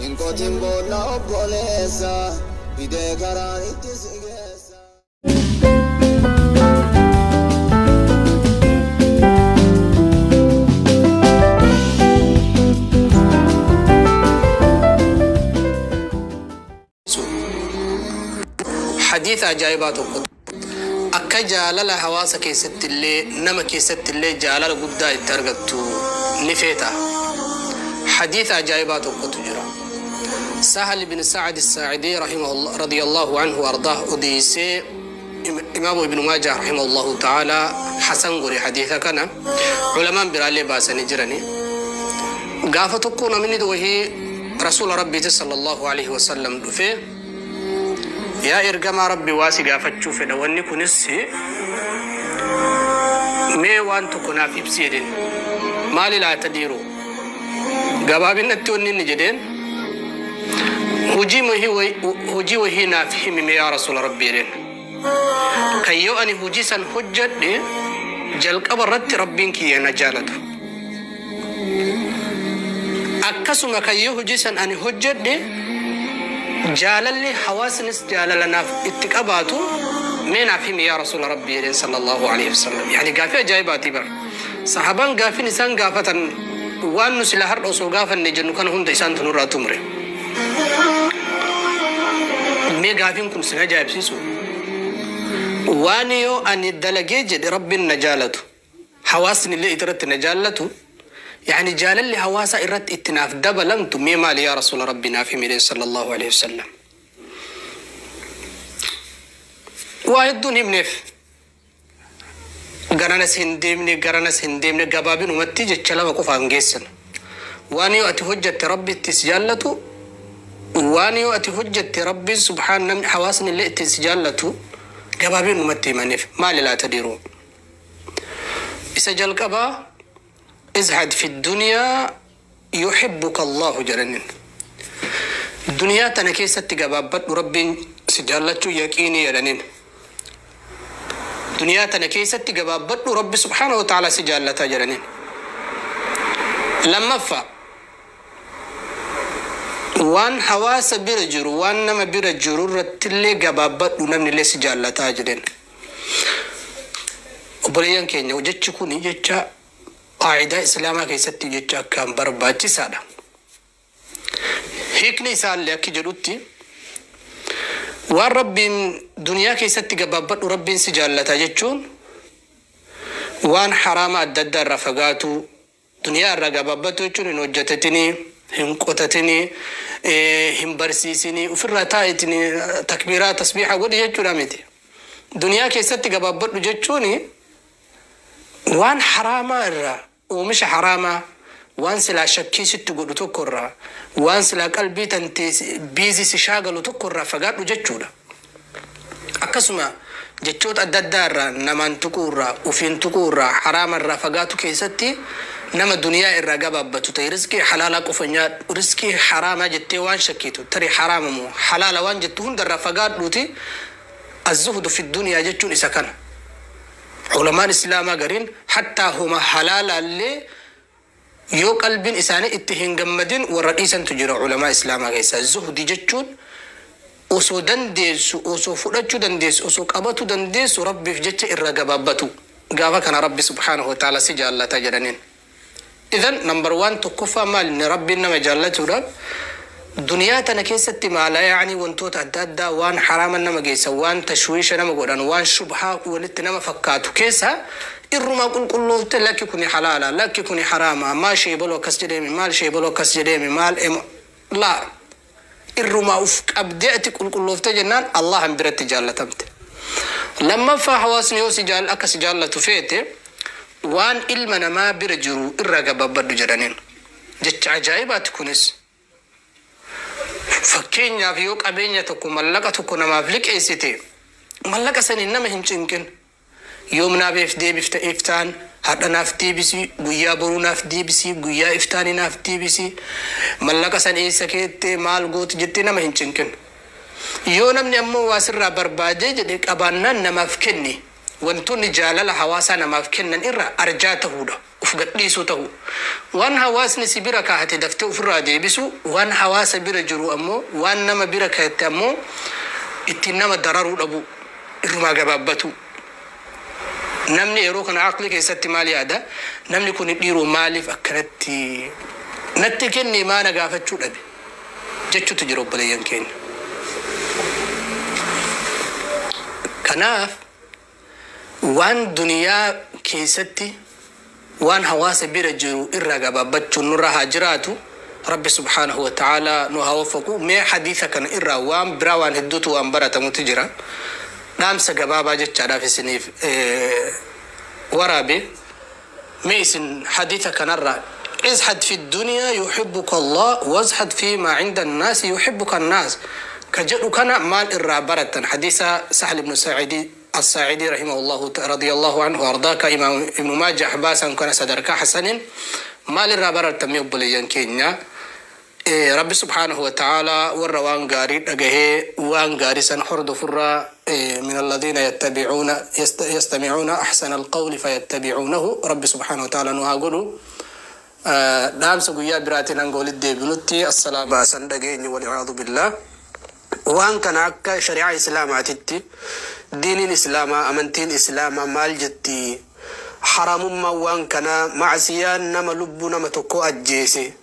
Hin qotin boolla obboleessa fidee karaan itti si geessa. Hadiisa ajaa'ibaa tokko akka jaalala hawaasa keessatti illee nama keessatti illee jaalala guddaa itti argattu ni feeta. Hadiisa ajaa'ibaa tokkotu jira. Sahal bin Sa'ad Saa'idii rahimahullah radiyallahu anhu ardaah odeessee, Imaamu Ibnu Maajah rahimahullahu ta'ala hasan godhe hadiisa kana, ulamaan biraallee baasanii jirani. Gaafa tokko namni wahii Rasuula Rabbiiti sallallahu alaihi wasallam dhufee, "Yaa ergamaa Rabbi, waa si gaafachuu fedha, wanni kunis mee waan tokko naaf ibsi" jedheen. Maali laata dhiiroo? Gabaabinatti wanni inni jedheen, "Hojii wahii naaf himime yaa Rasuula Rabbi" jedheen. Kan yoo ani hojii san hojjedhe jalqaba irratti Rabbiin kiyya na jaalatu. Akkasuma kan yoo hojii san ani hojjedhe jaalalli hawaasnis jaalala naaf itti qabaatu mee naaf himi yaa Rasuula Rabbi jedheen sallallahu alaihi wasallam. Yani gaafii ajaa'ibaati bara. Sahabaan gaafin isaan gaafatan waan nu sila har'a osoo gaafanne jennu kana hunda isaantu nurraa tumre. Mee gaafiin kun sin ajaa'ibsiisu? Waan yoo ani dalagee jedhe Rabbiin na jaalatu, hawaasni illee irratti na jaallatu, yani jaalalli hawaasa irratti itti naaf dabalamtu mee maali yaa Rasuula Rabbi naaf himi jedheen sallallahu alaihi wasallam. Waa hedduun himneef. Garanas hin deemne, garanas hin deemne, gabaabinumatti jecha lama qofaan geessan. Waan yoo ati hojjette Rabbi itti si jaallatu, waan yoo ati hojjette Rabbiin subhaan namni hawaasni illee ittiin si jaallatu gabaabinumatti himaniif. Maali laata dhiiroo? Isa jalqabaa, "Izhad fi dunyaa yuhibbuka Allahu" jedhaniin. Duniyaa tana keessatti gabaabbadhu, Rabbiin si jaallachuu yaqiinii jedhaniin. Duniyaa tana keessatti gabaabbadhu, Rabbi subhaanahu wa ta'ala si jaallataa jedhaniin. Lammaffaa, waan hawaasa bira jiru, waan nama bira jiru irrattillee gabaabbadhu, namni illee si jaallataa jedheen. Obboleeyyan keenya, jechi kun jecha qaa'idaa Islaamaa keessatti jecha akkaan barbaachisaadha. Hiikni isaallee akki jedhutti, waan Rabbiin duniyaa keessatti gabaabbadhu Rabbiin si jaallata jechuun waan haraama adda addaa irraa fagaatu, duniyaa irraa gabaabbatu jechuun hin hojjetatinii, hin qotatinii, hin barsiisinii, ofirraa taa'itinii takbiiraa tasbiixa godhi jechuudha miti. Duniyaa keessatti gabaabbadhu jechuun waan haraamaa irraa, oomisha haraamaa, waan silaa shakkii sitti godhu tokko irraa, waan silaa qalbii tantee biizii si shaagalu tokko irraa fagaadhu jechuudha. Akkasuma jechoota adda addaa irraa, namaan tuquu irraa, ofiin tuquu irraa, haraama irraa fagaatu keessatti nama duniyaa irraa gabaabbatu ta'e, riskii halaalaa qofa nyaadhu, riskii haraamaa jettee waan shakkitu tarii haraama moo halaala waan jettu hunda irraa fagaadhuuti. Az-zuhdu fi duniyaa jechuun isa kana. Ulamaan Islaamaa gariin hattaa homa halaalaallee yoo qalbiin isaanii itti hin gammadin warra dhiisantu jira ulamaa Islaamaa keessaa. Zuhdi jechuun osoo dandeessu, osoo fudhachuu dandeessu, osoo qabatu dandeessu Rabbiif jecha irraa gabaabbatu. Gaafa kana Rabbi subhaanahu wa ta'ala si jaallata jedhaniin. Idan number one, tokkoffaa maal inni Rabbiin nama jaallatuudhaaf? Duniyaa tana keessatti maala yaa'anii wantoota adda addaa, waan haraama nama geessan, waan tashwiisha nama godhan, waan shubhaa walitti nama fakkaatu keessa irrumaa qulqulloofte, lakki kuni halaala, lakki kuni haraama, maal sheebaloo akkas jedheemi, maal sheebaloo akkas jedheemi, maal laa, irrumaa uf qabdee ati qulqulloofte jennaan Allahan biratti jaallatamte. Lammaffaa, hawaasni yoo si jaal akka si jaallatu feete waan ilma namaa bira jiru irraa gabaabbadhu jedhaniin. Jecha ajaa'ibaati kunis. Fakkeenyaaf, yoo qabeenya tokko, mallaqa tokko namaaf liqeessite, mallaqa saniin nama hin cinqin. Yoom naaf deebifta iftaan, hadha naaf deebisi, guyyaa boruu naaf deebisi, guyyaa iftaanii naaf deebisi, mallaqa san eessa keette, maal gooti jettee nama hin cinqin. Yoo namni ammoo waa sirraa barbaadee jedhe qabaannaan namaaf kenni. Wantoonni jaalala hawaasaa namaaf kennan irra arjaa ta'uudha. Uf gadhiisuu ta'u. Waan hawaasni si bira kaahate daftee ofirraa deebisu, waan hawaasa bira jiru ammoo, waan nama bira kaahate ammoo ittiin nama dararuu dhabu, irrumaa gabaabbatu. Namni yeroo kana aqli keessatti maal yaada? Namni kun dhiiroo maaliif akkanatti natti kenne, maana gaafachuu dhabe jechuutu jira, obboleeyyan keenya. Kanaaf waan duniyaa keessatti waan hawaasa bira jiru irraa gabaabbachuun nurra haa jiraatu. Rabbi subhaanahu wa ta'ala nu haa waffaqu. Mee hadiisa kana irraa waan biraa waan hedduutu waan baratamutu jira. Dhaamsa gabaabaa jechaadhaaf isiniif waraabe. Mee isin hadiisa kanarraa ازهد في الدنيا يحبك الله وازهد فيما عند الناس يحبك الناس كجدو كان مال الرابرة. حديث سهل بن ساعدي الساعدي رحمه الله رضي الله عنه وارضاك، إمام ابن ماجه حباسا كان صدرك حسن. مال الرابرة تميب كينيا إيه رب سبحانه وتعالى وروان غاري دغه وان غاري سن حرد فرا إيه من الذين يتبعون يستمعون أحسن القول فيتبعونه. رب سبحانه وتعالى نهاغلو dhaamsa guyyaa biraatiin hanga walitti deebinutti assalaam baasan dhageenye. Wal'iyaadu billah, waan kana akka shari'aa islaamaatitti, diiniin islaamaa, amantiin islaamaa maal jetti? Haramummaan waan kana, macsiyaan nama lubbuu nama tokko ajjeese,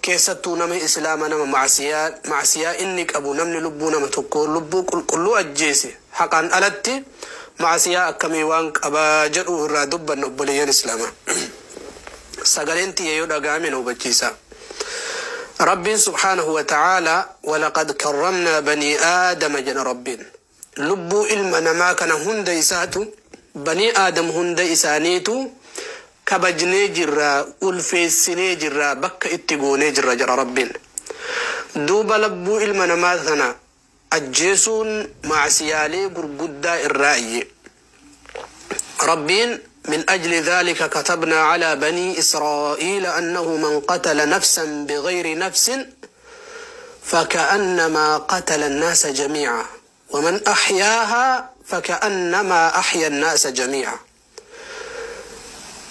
keessattuu nama islaama, nama macsiyaa inni qabu, namni lubbuu nama tokko, lubbuu qulqulluu ajjeese haqaan alatti macsiyaa akkamii waan qabaa jedhu irraa dubbanna. Obboleeyyan islaamaa, sagaleen tiyya yoo dhaga'ame na hubachiisa. Rabbiin subhaanahu wa ta'aalaa walaqad karramnaa banii aadama jedha. Rabbiin lubbuu ilma namaa kana hunda isaatu, banii aadam hunda isaaniitu kabajnee jirra, ulfeessinee jirra, bakka itti goonee jirra jedha Rabbiin. Duuba lubbuu ilma namaa kana ajjeesuun macsiyaalee gurguddaa irraa iyye. Rabbiin من أجل ذلك كتبنا على بني إسرائيل أنه من قتل نفسا بغير نفس فكأنما قتل الناس جميعا ومن أحياها فكأنما أحيا الناس جميعا.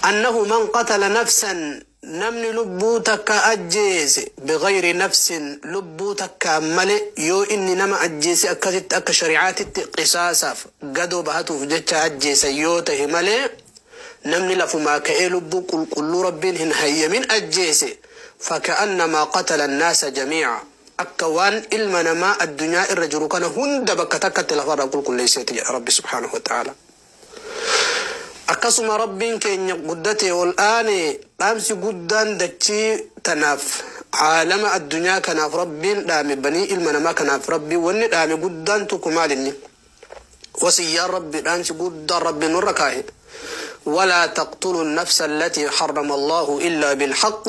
أنه من قتل نفسا، namni lubbuu takka ajjeese، بغير نفس، lubbuu takka malee yoo inni nama ajjeese akkasitti akka shari'aatitti qisaasaaf gadoo bahatuuf jecha ajjeese yoo tahe malee, namni lafumaa ka'ee lubbuu qulqulluu Rabbiin hin hayyamin ajjeese، فكأنما قتل الناس جميعا، akka waan ilma namaa addunyaa irra jiru kana hunda bakka takkatti lafarraa qulqulleesseeti jedha Rabbi subhaanahu wa ta'ala. Akkasuma Rabbiin keenya guddatee ol aane dhaamsi guddaan dachii tanaaf, caalama addunyaa kanaaf Rabbiin dhaame, banii ilma namaa kanaaf Rabbiin wanni dhaame guddaan tokko maal inni? Wasiyyaan Rabbi, dhaamsi guddaan Rabbi nurra kaa'e: ولا تقتلوا النفس التي حرم الله إلا بالحق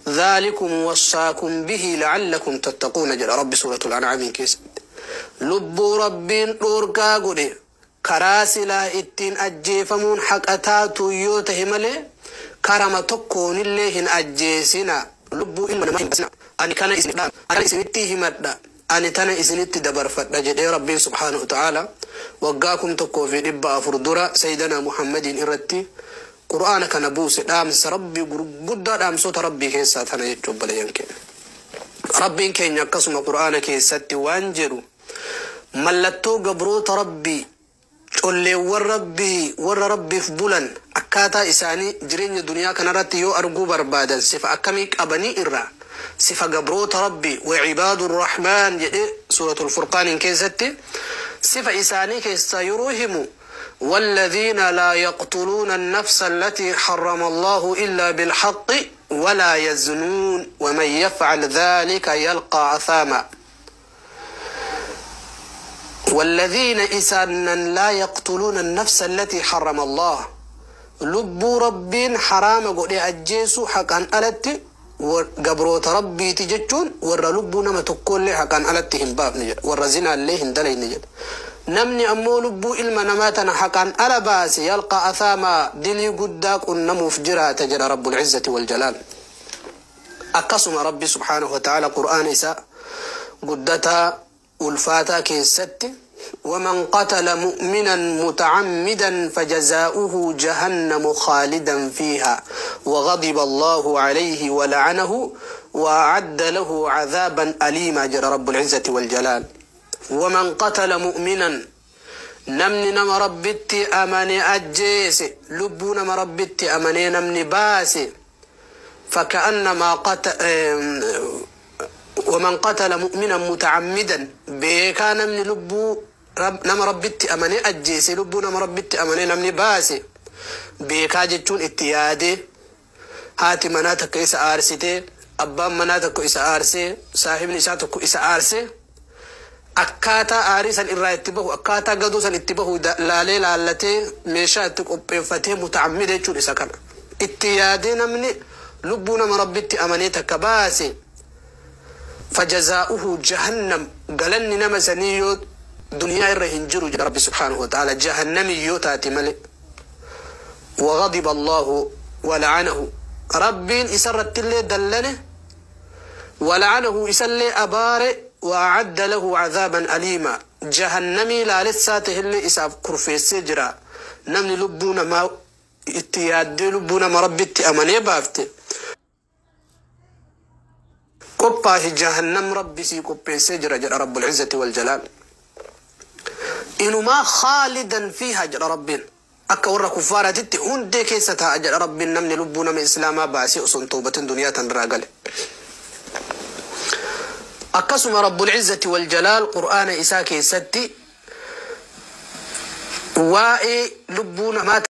ذلكم وصاكم به لعلكم تتقون jedha Rabbi سورة الأنعام keessatti. Lubbuu Rabbiin dhorkaa godhe karaa silaa ittiin ajjeefamuun haqa taatu yoo tahe malee karama tokkoonillee hin ajjeesina, lubbuu ilma namaa hin baasina. Ani kana isin ani isinitti himadha, ani tana isinitti dabarfadha jedhee Rabbiin subhaanahu wa ta'ala waggaa 1400 dura sayyidana Muhammadiin irratti qur'aana kana buuse. Dhaamsa Rabbii gurguddaa, dhaamsota Rabbii keessaa tana jechuu, obboleeyyan keenya. Rabbiin keenya akkasuma qur'aana keessatti waan jedhu, mallattoo gabroota Rabbii, colleewwan Rabbii, warra Rabbiif bulan, akkaataa isaanii jireenya duniyaa kanarratti yoo arguu barbaadan sifa akkamii qabanii irraa, sifa gabroota Rabbii وعباد الرحمن jedhe suuratul furqaanin keessatti, sifa isaanii keessaa yeroo himu: والذين لا يقتلون النفس التي حرم الله إلا بالحق ولا يزنون ومن يفعل ذلك يلقى أثاما. والذين إسانا لا يقتلون النفس التي حرم الله، lubbuu Rabbiin haraama godhe ajjeesuu haqaan alatti gabroota Rabbiiti jechuun warra lubbuu nama tokkollee haqaan alatti hin baafne jedha, warra zinaallee hin dalayne jedha. Namni ammoo lubbuu ilma namaa tana haqaan ala baase يلقى أثاما، dilii guddaa qunnamuuf jiraata jedha رب العزة والجلال. Akkasuma Rabbi subhaanahu wa ta'ala qur'aana isaa guddataa ulfaataa keessatti ومن قتل مؤمنا متعمدا فجزاؤه جهنم خالدا فيها وغضب الله عليه ولعنه وأعد له عذابا أليما جل رب العزة والجلال. ومن قتل مؤمنا نمني نم ربتي أماني أجيس لبو نم ربتي أماني نمني باسي فكأنما قتل. ومن قتل مؤمنا متعمدا بيكا نمني لبو نم ربتي أماني أجيس لبو نم ربتي أماني نمني باسي بيكا جتون اتيادي هاتي مناتك إسا آرسيتي أبان مناتك إسا آرسي صاحب نساتك إسا آرسي akkaataa aarii san irraa itti bahu akkaataa gaduu san itti bahu laalee laallatee meeshaa itti qopheeffatee muta'ammida jechuun isa kana itti yaadee namni lubbuu nama rabbitti amanee takka baase fajazaa'uhu jahannam galanni nama sanii yoo duniyaa irra hin jiru jedha rabbi subhaanahu wa ta'ala jahannami yoo taate malee. وغضب الله ولعنه ربين إسرت اللي دلنه ولعنه إسلي أباره وأعد له عذابا أليما جهنمي لا لساته اللي إساف كرفي السجرة نمني لبونا ما اتياد لبونا ما ربي أماني بافتي قباه جهنم ربي سي قبي السجرة جل رب العزة والجلال إنما ما خالدا فيها جل ربي أكا ورا كفارة تتي هندي كيستها أجل ربي نمني لبونا من إسلاما باسي أصن توبة دنيا تنراقل. أقسم رب العزة والجلال قرآن إساكي ستي وائي لبونا ما